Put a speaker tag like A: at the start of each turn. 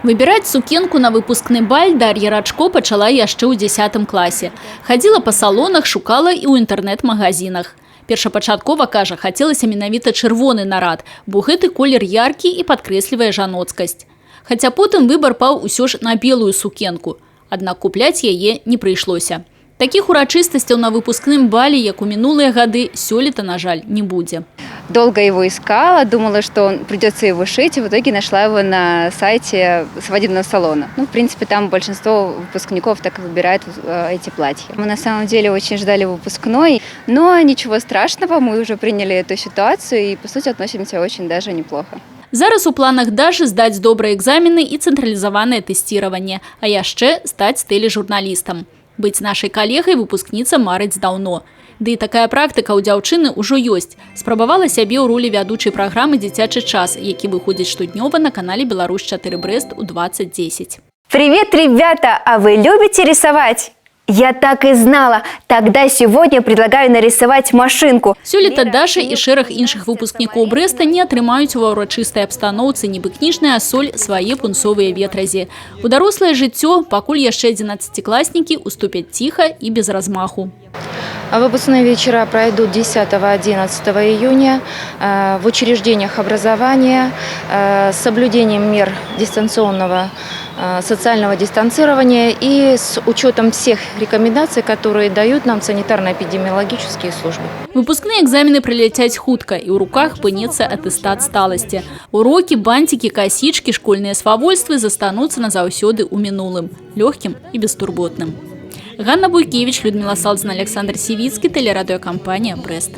A: Выбіраць сукенку на выпускны баль Дар'я Рачко пачала яшчэ ў 10 класе. Хадзіла па салонах, шукала і ў інтэрнэт-магазінах. Першапачаткова, кажа, хацелася менавіта чырвоны нарад, бо гэты колер яркі і падкрэслівае жаноцкасць. Хаця потым выбар паў усё ж на белую сукенку. Аднак купляць яе не прыйшлося. Такіх урачыстасцяў на выпускным бале, як у мінулыя гады, сёлета, на жаль, не будзе.
B: Долго его искала, думала, что придется его шить, и в итоге нашла его на сайте свадебного салона. Ну, в принципе, там большинство выпускников так и выбирают эти платья. Мы на самом деле очень ждали выпускной, но ничего страшного, мы уже приняли эту ситуацию и, по сути, относимся очень даже неплохо.
A: Зараз у планах Дашы здаць добрыя экзамены і цэнтралізаванае тэсціраванне, а яшчэ стаць тэлежурналістам. Быць нашай калегай выпускніца марыць даўно. Ды і такая практыка ў дзяўчыны ўжо ёсць. Спрабавала сябе ў ролі вядучай праграмы «Дзіцячы час», які выходзіць штоднёва на канале Беларусь 4 Брэст у 20:10.
B: Привет, ребята! А вы любите рисовать? Я так и знала! Тогда сегодня предлагаю нарисовать машинку.
A: Сёлета Даша і шэраг іншых выпускнікоў Брэста не атрымаюць ва ўрачыстай абстаноўцы, нібы кніжная соль, свае пунсовыя ветразі. У дарослае жыццё пакуль яшчэ адзінаццацікласнікі уступяць ціха і без размаху.
C: А выпускные вечера пройдут 10-11 июня в учреждениях образования с соблюдением мер дистанционного социального дистанцирования и с учетом всех рекомендаций, которые дают нам санитарно-эпидемиологические службы.
A: Выпускныя экзамены праляцяць хутка, і ў руках пынецца атэстат сталасці. Урокі, банцікі, касічкі, школьныя свавольствы застануцца назаўсёды ў мінулым, лёгкім і бестурботным. Ганна Буйкевіч, Людміла Салдзіна, Аляксандр Сівіцкі, тэлерадыёкампанія «Брэст».